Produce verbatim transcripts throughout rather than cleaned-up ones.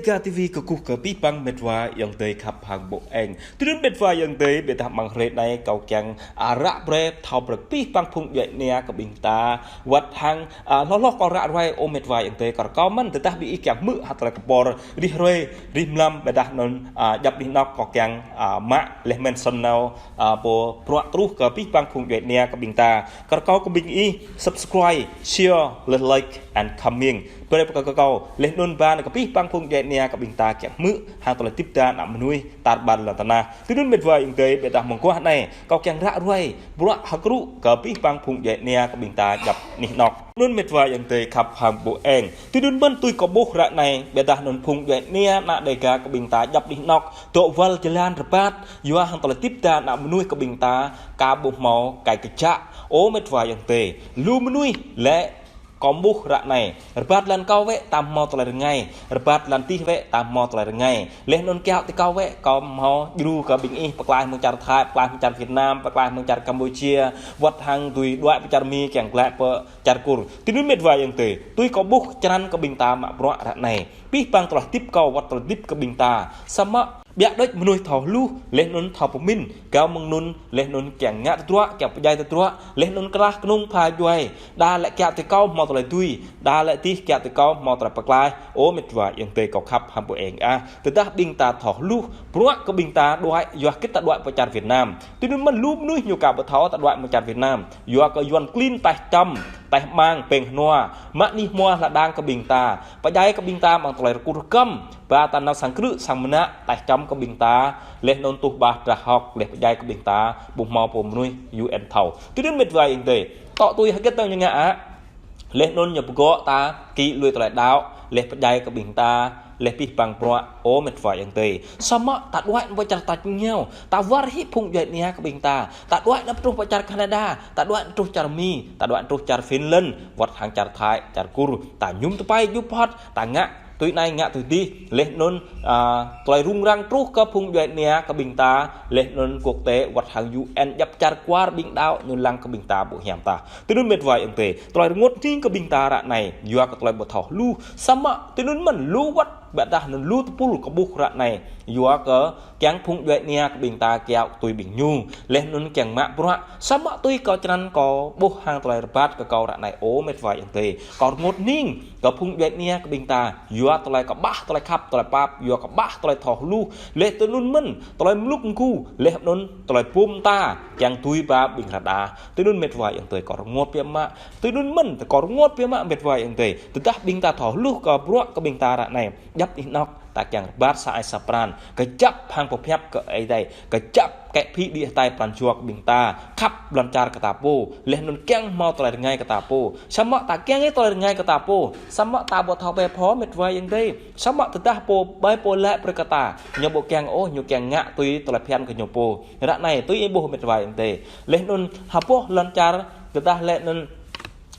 Ga ti vi kơkuh kơ abih bang mĕt wa ayŏng adơi khăp hăng ƀô̆ eng. Tui anŭn mĕt wa ayŏng adơi, ƀiădah amăng hrơi anai kâo kiăng, a, ră brơi thâo brơi kơ abih bang phung djuai ania kơ ƀing ta, wơ̆t hăng, a, hloh hloh kâo ră ruai ơ mĕt wa ayŏng adơi, kâo rơkâo mơ̆n tơdah ƀing ih kiăng hmư̆ hăng tơlơi kơpor rĭm hrơi, rĭm mlam, ƀiădah anŭn, a, djŏp anih anŏk kâo kiăng, a, mă laih mention nao, a, pô bruă truh kơ abih bang phung djuai ania kơ ƀing ta. Kâo rơkâo kơ ƀing ih subscribe, share, like, like and comment. Brơi pơkơ kơ kâo, laih anŭn ba nao kơ abih bang phung djuai ania kơ ƀing ta kiăng hmư̆ hăng tơlơi hơdip ta ană mơnuih tar ƀar lŏn tơnah. Tui anŭn mĕt wa ayŏng adơi, ƀiădah mơguah anai kâo kiăng ră ruai bruă hơkrŭ kơ abih bang phung djuai ania kơ ƀing ta djŏp anih anŏk. Anŭn mĕt wa ayŏng adơi khăp hăng ƀô̆ eng. Tui anŭn mơ̆n tui kâo ƀuh ră anai, ƀiădah anŭn phung djuai ania ană Dêga kơ ƀing ta djŏp anih anŏk dŏ wăl jơlan rơbat, yua hăng tơlơi hơdip ta ană mơnuih kơ ƀing ta ka ƀu hmâo kai kơjăk. Ơ mĕt wa ayŏng adơi, lu mơnuih lĕ kâo ƀuh ră anai, rơbat lăn kâo wơ̆t ta hmâo tơlơi rơngai, rơbat lăn tih wơ̆t ta hmâo tơlơi rơngai. Laih anŭn kiăo ti kâo wơ̆t kâo hmâo djru kơ ƀing ih pơklaih mơ̆ng čar Thái, pơklaih mơ̆ng čar Việt Nam, pơklaih mơ̆ng čar Campuchia, wơ̆t hăng tui đuaĭ pơ čar Mi kiăng glaĭ pơ čar Kur. Tui anŭn mĕt wa ayŏng adơi, tui kâo ƀuh črăn kơ ƀing ta mă bruă ră anai, abih bang tơlơi hơdip kâo wơ̆t tơlơi hơdip kơ ƀing ta. Samơ̆ ƀiă đôč mơnuih thâo hluh, laih anŭn thâo pơmĭn, gao mơ̆ng anŭn, laih anŭn kiăng ngă tơdruă, kiăng pơdjai tơdruă, laih anŭn klah kơnung pha djuai. Đa lĕ kiăo ti kâo hmâo tơlơi tui, đa lĕ tih kiăo ti kâo hmâo tơlơi pơklaih. Ơ mĕt wa ayŏng adơi kâo khăp hăng ƀô̆ eng ah, tơdah ƀing ta thâo hluh bruă kơ ƀing ta đuaĭ, yua kơ ta đuaĭ pơ čar Việt Nam. Tui anŭn mơ̆n lu mơnuih ñu ka ƀu thâo ta đuaĭ pơ čar Việt Nam. Yua kơ Yuan klin taih čăm, taih mang, peng hnua, mă anih hmua hla đang kơ ƀing ta, pơdjai kơ ƀing ta amăng tơlơi rơkŭt rơkăm, ba ta nao sang krư̆ sang mơnă, taih čăm kơ ƀing ta, laih anŭn tuh bah drah hŏk, laih pơdjai kơ ƀing ta, ƀu hmâo pô mơnuih U N thâo. Tui anŭn mĕt wa ayŏng adơi, tŏ tui hơget tơ̆ng ñu ngă ah. Laih anŭn ñu pơgŏ ta, kĭ lui tơlơi đaŏ, laih pơdjai kơ ƀing ta, laih abih bang bruă, ơ mĕt wa ayŏng adơi. Samơ̆ ta đuaĭ nao pơ čar tač rơngiao, ta wơr hĭ phung djuai ania kơ ƀing ta, ta đuaĭ nao truh pơ čar Canada, ta đuaĭ nao truh čar Mi, ta đuaĭ nao truh čar Finland, wơ̆t hăng čar Thái, čar Kur, ta mơñum tơpai djŭp hŏt, ta ngă tui anai ngă tui adih, laih anŭn, a, tơlơi rŭng răng truh kơ phung djuai ania kơ ƀing ta, laih anŭn quốc tế, wơ̆t hăng U N djŏp čar kwar ƀing đaŏ ñu lăng kơ ƀing ta ƀu hiam tah. Tui anŭn mĕt wa ayŏng adơi, tơlơi rơngot hning kơ ƀing ta ră anai, yua kơ tơlơi ƀu thâo hluh. Samơ̆ tui anŭn mơ̆n lu wơ̆t, ƀiădah anŭn lu tơpul kâo ƀuh ră anai, yua kơ kiăng phung djuai ania kơ ƀing ta kiăo tui ƀing ñu, laih anŭn kiăng mă bruă. Samơ̆ tui kâo črăn kâo ƀuh hăng tơlơi rơbat kơ kâo ră anai ơ mĕt wa ayŏng adơi, kâo rơngot hning kơ phung djuai ania kơ ƀing ta, yua tơlơi kơƀah tơlơi khăp tơlơi pap, yua kơƀah tơlơi thâo hluh, laih tui anŭn mơ̆n tơlơi mlŭk mgu, laih anŭn tơlơi pum ta kiăng tui ba ƀing rơđah. Tui anŭn mĕt wa ayŏng adơi kâo rơngot biă mă. Tui anŭn mơ̆n, kâo rơngot biă mă mĕt wa ayŏng adơi. Tơdah ƀing ta thâo hluh kơ bruă kơ ƀing ta ră anai, djŏp anih anŏk, ta kiăng rơbat sa ai sa pran, kơjăp hăng pơhiăp kơ Ơi Adai, kơjăp kĕ phĭ đĭ hơtai pran jua kơ ƀing ta, khăp lŏn čar kơ ta pô, laih anŭn kiăng hmâo tơlơi rơngai kơ ta pô. Samơ̆ ta kiăng ih tơlơi rơngai kơ ta pô, samơ̆ ta ƀu thâo pĕ phô mĕt wa ayŏng adơi. Samơ̆ tơdah pô ƀai pô laĭ brơi kơ ta, ñu ƀu kiăng ôh, ñu kiăng ngă tui tơlơi phiăn kơ ñu pô. Ră anai tui ih ƀuh mĕt wa ayŏng adơi. Laih anŭn hơpŏh lŏn čar, tơdah laih anŭn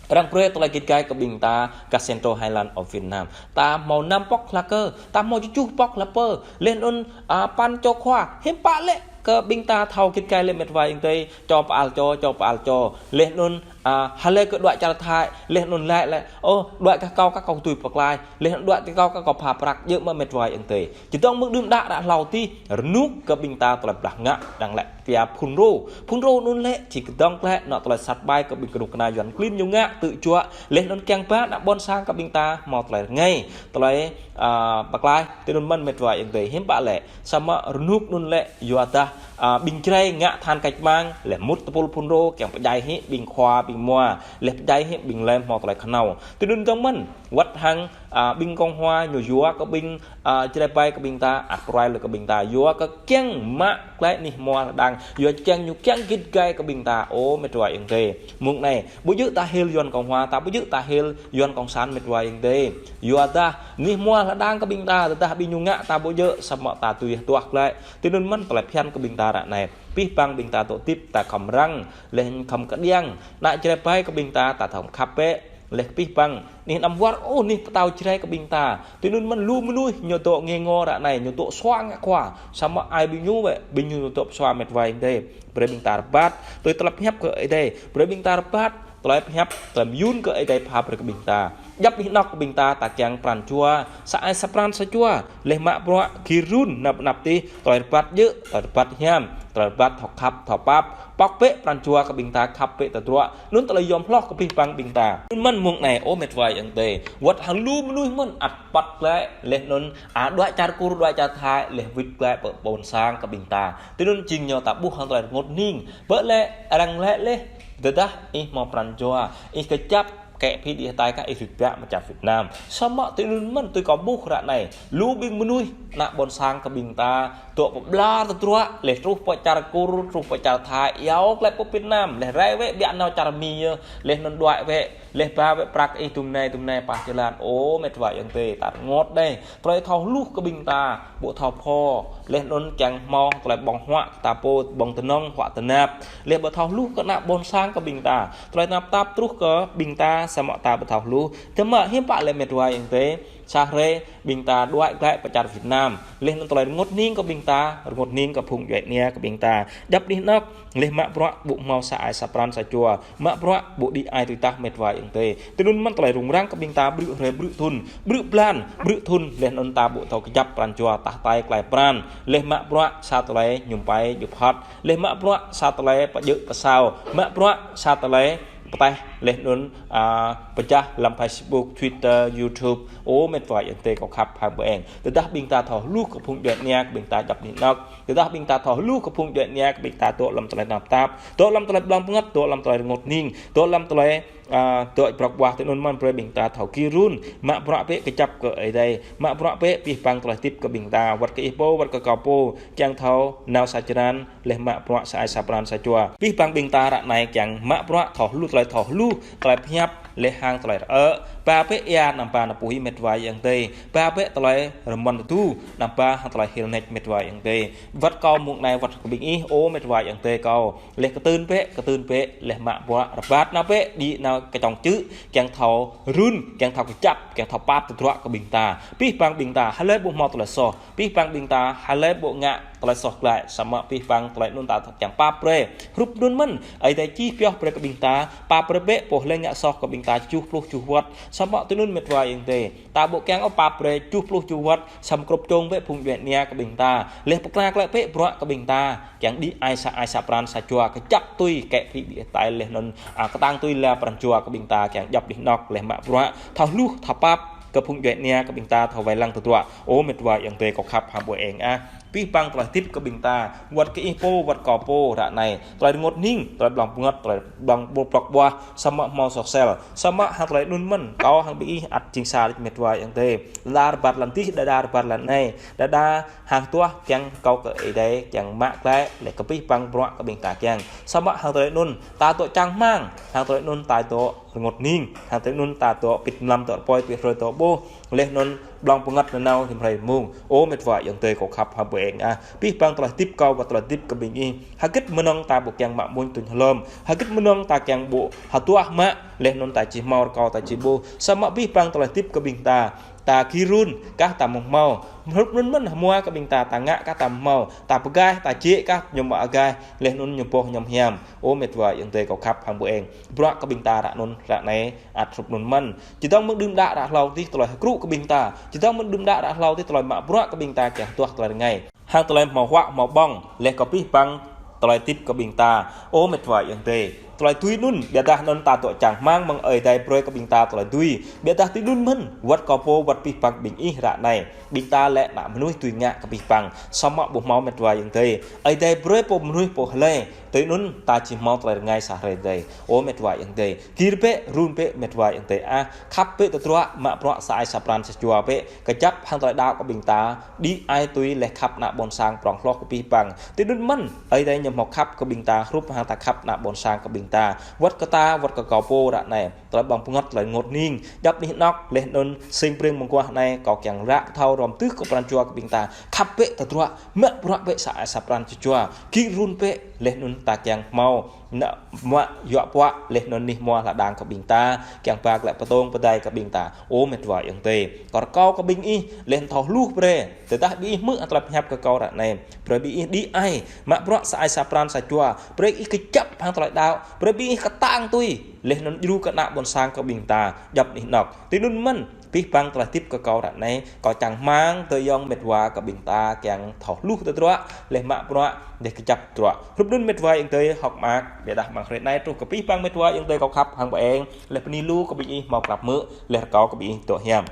arăng brơi tơlơi git gai kơ ƀing ta, kơ Central Highland of Vietnam. Ta hmâo năm pŏk hla kơ, ta hmâo tơjuh pŏk hla pơ. Laih anŭn, a, păn čô khua, hiư̆m pă lĕ kơ ƀing ta thâo git gai lĕ mĕt wa ayŏng adơi, čô pơal čô, čô pơal čô. Laih anŭn, a, hlơi kơ đuaĭ čar Thái, laih anŭn laĭ lĕ, ơ, đuaĭ kơ kâo, kơ kâo tui pơklaih, laih anŭn đuaĭ kơ kâo, kơ kâo pha prăk, djơ̆ mơ̆ mĕt wa ayŏng adơi. Čơdơ̆ng mơ̆ng đưm đă ră hlâo tih, rơnŭk kơ ƀing ta tơlơi blah ngă, đang lĕ tia phun rô. Phun rô anŭn lĕ, či kơdơ̆ng lĕ, nao tơlơi sat ƀai kơ ƀing kơnuk kơna Yuan klin ñu ngă, tơjuă, laih anŭn kiăng ba, ană ƀôn sang kơ ƀing ta, hmâo tơlơi rơngai, tơlơi, a, pơklaih, tui anŭn mơ̆n mĕt wa ayŏng adơi hiư̆m pă lĕ. Samơ̆ rơnŭk anŭn lĕ, yua dah, a, ƀing Jrai ngă tơhan kač mang, laih mŭt tơpul phun rô, kiăng pơdjai hĭ, ƀing khua, ƀing mua, laih pơdjai hĭ, ƀing lĕ hmâo tơlơi khơnâo. Tui anŭn dơ̆ng mơ̆n, wơ̆t hăng, a, ƀing Cộng hòa ñu yua kơ ƀing, a, Jrai ƀai kơ ƀing ta, a, pơrai lĕ kơ ƀing ta, yua kơ kiăng mă glaĭ anih hmua đang, yua kiăng ñu kiăng git gai kơ ƀing ta, ơ mĕt wa ayŏng adơi. Mơ̆ng anai, ƀu djơ̆ ta hil Yuan Cộng hòa, ta ƀu djơ̆ ta hil Yuan Cộng sản mĕt wa ayŏng adơi. Yua dah, anih hmua đang kơ ƀing ta, tơdah ƀing ñu ngă ta ƀu djơ̆, samơ̆ ta tui tuah glaĭ. Tui anŭn mơ̆n tơlơi phiăn kơ ƀing ta ră anai. Abih bang ƀing ta dŏ hơdip ta khŏm răng, laih khŏm kơđiăng. Ană Jrai ƀai kơ ƀing ta, ta thâo khăp bĕ. Laih abih bang, anih anăm wơr ôh anih pơtao Jrai kơ ƀing ta. Tui anŭn mơ̆n lu mơnuih ñu dŏ ngê ngô ră anai, ñu dŏ sua ngă khua. Samơ̆ ai ƀing ñu bĕ, ƀing ñu dŏ sua mĕt wa ayŏng adơi. Brơi ƀing ta rơbat, tui tơlơi pơhiăp kơ Ơi Adai. Brơi ƀing ta rơbat, tơlơi pơhiăp, tơlơi mơyŭn kơ Ơi Adai pha brơi kơ ƀing ta. Djŏp anih anŏ kơ ƀing ta ta kiăng pran jua sa ai sa pran sa jua, laih mă bruă gir run năp năp tih, tơlơi rơbat djơ̆, tơlơi rơbat hiam, tơlơi rơbat thâo khăp thâo pap, pŏk bĕ pran jua kơ ƀing ta khăp bĕ tơdruă, anŭn tơlơi yom hloh kơ abih bang ƀing ta. Anŭn mơ̆n mông anai, ơ met wa ayŏng adơi, wơ̆t hăng lu mơnuih mơ̆n ăt rơbat glaĭ, laih anŭn, a, đuaĭ čar Kur, đuaĭ čar Thai, laih wĭt glaĭ pơ ƀôn sang kơ ƀing ta. Tui anŭn jing ñu ta ƀuh hăng tơlơi rơngot hning, ƀơi lĕ arăng laĭ laih, tơdah ih hmâo pran jua, ih kơjăp, kĕ phi đĭ hơtai kah ih rơbat mơ̆ng čar Việt Nam. Samơ̆ tui anŭn mơ̆n tui kâo ƀuh ră anai, lu ƀing mơnuih, ană ƀôn sang kơ ƀing ta, tŏ pơbla tơdruă, laih truh pơ čar Kur, truh pơ čar Thai, iâu glaĭ pơ Việt Nam, laih rai wĕ ƀiă nao čar Mi, laih anŭn đuaĭ wĕ, laih ba wĕ prăk ih tŭm anai, tŭm anai pah jơlan, ơ met wa ayŏng adơi, ta rơngot đơi. Tơlơi thâo hluh kơ ƀing ta, ƀu thâo pho, laih anŭn kiăng hmâo tơlơi ƀơ̆ng huă kơ ta pô, ƀơ̆ng tơnŏng, huă tơnap. Laih ƀu thâo hluh kơ ană ƀôn sang kơ ƀing ta. Tơlơi tơnap tap truh kơ ƀing ta, samơ̆ ta ƀu thâo hluh. Tơma hiư̆m pă lĕ met wa ayŏng adơi, sa hrơi ƀing ta đuaĭ glaĭ pơ čar Việt Nam. Laih anŭn tơlơi rơngot hning kơ ƀing ta, rơngot hning kơ phung djuai ania kơ ƀing ta. Djŏp anih anŏ, laih mă bruă ƀu hmâo sa ai sa pran sa jua, mă bruă ƀu đĭ ai tui tah met wa ayŏng adơi. Tui anŭn mơ̆n tơlơi rŭng răng kơ ƀing ta ƀrư̆ hrơi ƀrư̆ thŭn, ƀrư̆ blan ƀrư̆ thŭn, laih anŭn ta ƀu thâo kơjăp pran jua tah hơtai klaih pran, laih mă bruă sa tơlơi mơñum pai djŭp hŏt, laih mă bruă sa tơlơi pơjơ̆ pơsao, mă bruă sa tơlơi pơtah, laih anŭn, a, pơčah lăm Facebook, Twitter, YouTube, ơ met wa ayŏng adơi kâo khăp hăng ƀu eng. Tơdah ƀing ta thâo hluh kơ phung djuai ania kơ ƀing ta djŏp anih anŏ. Tơdah ƀing ta thâo hluh kơ phung djuai ania kơ ƀing ta tŏ lăm tơlơi tơnap tap, tŏ lăm tơlơi ƀlŏng pơngăt, tŏ lăm tơlơi rơngot hning, tŏ lăm tơlơi, a, tŏ brŏk ƀuah tui anŭn mơ̆n brơi ƀing ta thâo gir run, mă bruă bĕ kơjăp kơ Ơi Adai, mă bruă bĕ abih bang tơlơi hơdip kơ ƀing ta, wơ̆t kơ ih pô, wơ̆t kơ kâo pô, kiăng thâo nao sa črăn, laih mă bruă sa ai sa pran sa jua. Abih bang ƀing ta ră anai kiăng mă bruă thâo hluh, tơlơi thâo hluh, tơlơi pơhiăp, laih hăng tơlơi rơ̆. Ba bĕ ia anăm ba nao pui met wa ayŏng adơi. Ba bĕ tơlơi rơmon tơdu, anăm ba hăng tơlơi hil nač met wa ayŏng adơi. Wơ̆t kâo mông anai wơ̆t kơ ƀing ih, ơ met wa ayŏng adơi kâo. Laih kơtưn bĕ, kơtưn bĕ, laih mă bruă rơbat nao bĕ, đĭ nao kơčŏng čư̆, kiăng thâo run, kiăng thâo kơjăp, kiăng thâo pap tơdruă kơ ƀing ta. Abih bang ƀing ta, hlơi ƀu hmâo tơlơi soh. Abih bang ƀing ta, hlơi ƀu ngă tơlơi soh glaĭ, samơ̆ abih bang tơlơi anŭn ta kiăng pap brơi. Hrup anŭn mơ̆n, Ơi Adai čih pioh brơi kơ ƀing ta, pap brơi bĕ pô hlơi ngă soh kơ ƀing ta tơjuh pluh tơjuh wơ̆t. Samơ̆ tui anŭn met wa ayŏng adơi, ta ƀu kiăng ôh pap brơi tơjuh pluh tơjuh wơ̆t, samơ̆ krup čong bĕ phung djuai ania kơ ƀing ta. Laih pơkra glaĭ bĕ bruă kơ ƀing ta, kiăng đĭ ai sa ai sa pran sa jua kơjăp tui kĕ phi đĭ hơtai laih anŭn, a, kơtang tui la pran jua kơ ƀing ta kiăng djŏp anih anŏ laih mă bruă. Thâo hluh, thâo pap, kơ phung djuai ania kơ ƀing ta thâo wai lăng tơdruă. Ơ met wa ayŏng adơi kâo khăp hăng ƀu eng ah. Abih bang tơlơi hơdip kơ ƀing ta, wơ̆t kơ ih pô, wơ̆t kâo pô, ră anai. Tơlơi rơngot hning, tơlơi ƀlŏng pơngăt, tơlơi ƀlŏng ƀlŏk ƀlŏk ƀuah, samơ̆ hmâo soh sel. Samơ̆ hăng tơlơi anŭn mơ̆n, kâo hăng ƀing ih ăt jing sa laih met wa ayŏng adơi. Đơđa rơbat lăn dih, đơđa rơbat lăn anai. Đơđa hăng tuah kiăng kâo kơ Ơi Adai, kiăng mă glaĭ, laih kơ abih bang bruă kơ ƀing ta kiăng. Samơ̆ hăng tơlơi anŭn, ta dŏ čang rơmang, hăng tơlơi anŭn ta dŏ rơngot hning, hăng tơlơi anŭn ta dŏ pĭt mlam dŏ rơpơi pĭt hrơi dŏ ƀuh, laih anŭn ƀlŏng pơngăt nanao hiư̆m hrơi mơ̆ng. Ơ met wa ayŏng adơi kâo khăp hăng ƀu eng ah. Abih bang tơlơi hơdip kâo wơ̆t tơlơi hơdip kơ ƀing ih. Hơgĕt mơnơ̆ng ta ƀu kiăng mă mơ̆ng tuñ hlŏm. Hơgĕt mơnơ̆ng ta kiăng ƀu hơduah mă, laih anŭn ta či hmâo rơkâo ta či ƀuh. Samơ̆ abih bang tơlơi hơdip kơ ƀing ta, ta gir run kah ta mơ̆ng hmâo. Hrup anŭn mơ̆n hmua kơ ƀing ta, ta ngă kah ta mơ̆ng hmâo. Ta pơgai, ta jĕ kah ñu mă agaih, laih anŭn ñu boh ñu hiam. Ơ met wa ayŏng adơi kâo khăp hăng ƀu eng. Bruă kơ ƀing ta ră anŭn, ră anai, ăt hrup anŭn mơ̆n. Čơdơ̆ng mơ̆ng đưm đă ră hlâo dih tơlơi hơkrŭ kơ ƀing ta. Čơdơ̆ng mơ̆ng đưm đă ră hlâo dih tơlơi mă bruă kơ ƀing ta kiăng hơduah tơlơi rơngai. Hăng tơlơi hmâo huă hmâo ƀơ̆ng, laih kơ abih bang tơlơi hơdip kơ ƀing ta. Ơ met wa ayŏng adơi. Tơlơi tui anŭn, ƀiădah anŭn ta dŏ čang rơmang mơ̆ng Ơi Adai brơi kơ ƀing ta tơlơi tui. Ƀiădah tui anŭn mơ̆n, wơ̆t kâo pô wơ̆t abih bang ƀing ih ră anai. Ƀing ta lĕ ană mơnuih tui ngă kơ abih bang. Samơ̆ ƀu hmâo met wa ayŏng adơi. Ơi Adai brơi pô mơnuih pô hlơi. Tui anŭn ta či hmâo tơlơi rơngai sa hrơi adai. Ơ met wa ayŏng adơi. Gir bĕ, run bĕ met wa ayŏng adơi ah. Khăp bĕ tơdruă, mă bruă sa ai sa pran sa jua bĕ. Kơjăp hăng tơlơi đaŏ kơ ƀing ta. Đĭ ai tui laih khăp ană ƀôn sang prŏng hloh kơ abih bang. Tui anŭn mơ̆n, Ơi Adai ñu hmâo khăp kơ ƀing ta, hrup hăng ta khăp ană ƀôn sang kơ ƀing ta. Wơ̆t kơ ta, wơ̆t kơ kâo pô ră anai. Tơlơi ƀlŏng pơngăt, tơlơi rơngot hning. Djŏp anih anŏ, laih anŭn sing pring mơguah anai, kâo kiăng ră pơthâo hrŏm tưh kơ pran jua kơ ƀing ta. Khăp bĕ tơdruă, mă bruă bĕ sa ai sa pran sa jua. Gir run bĕ, laih anŭn ta kiăng hmâo nă mă yua pua leh anŭn nih hmua hla đang kơ ƀing ta, kiăng ba glaĭ pơtông pơdai kơ ƀing ta. Ơ mĕt wa ayŏng adơi, kâo rơkâo kơ ƀing ih leh anŭn thâo hluh brơi. Tơdah ƀing ih hmư̆ tơlơi pơhiăp kơ kâo ră anai, brơi ƀing ih đĭ ai, mă bruă sa ai sa pran sa jua, brơi ih kơjăp hăng tơlơi đaŏ, brơi ƀing ih kơtang tui leh anŭn djru kơ ană ƀôn sang kơ ƀing ta djŏp anih anŏk. Tui anŭn mơ̆n, abih bang tơlơi hơdip kơ kâo ră anai, kâo čang rơmang tơ ayŏng mĕt wa kơ ƀing ta kiăng thâo hluh tơdruă, leh mă bruă, leh kơjăp tơdruă. Hrup anŭn mĕt wa ayŏng adơi hơ̆k mơak, biă dah mơ̆ng hrơi anai truh kơ abih bang mĕt wa ayŏng adơi kâo khăp hăng pơ-eng, leh bơni lu kơ ƀing ih hmâo krăp hmư̆, leh rơkâo kơ ƀing ih dŏ hiam.